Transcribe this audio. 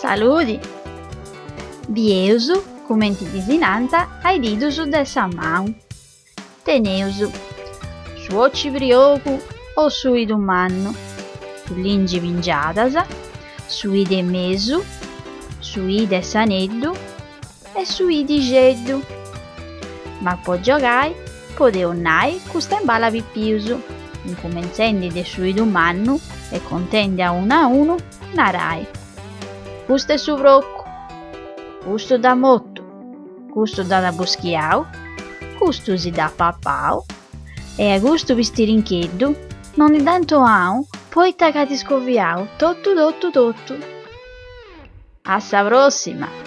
Saludi! Bieus cumenti ddis nant a is didus de sa manu. Teneus su 'oci priogu o su 'idu mannu, su lingi pingiadas, su 'idu 'e mesu, su 'idu 'e s'aneddu e su 'idixeddu. Ma po giogai podeus nai custa imbala pipius, incumentzendi de su 'idu mannu e contendi a unu a unu, narai, Custu est su procu, custu dd'at motu, custu dd'at buschiau, custu si dd'at papau e a custu pistirincheddu non ndi dd'ant 'ogau poita ca at iscoviau totu totu totu. A sa prossima!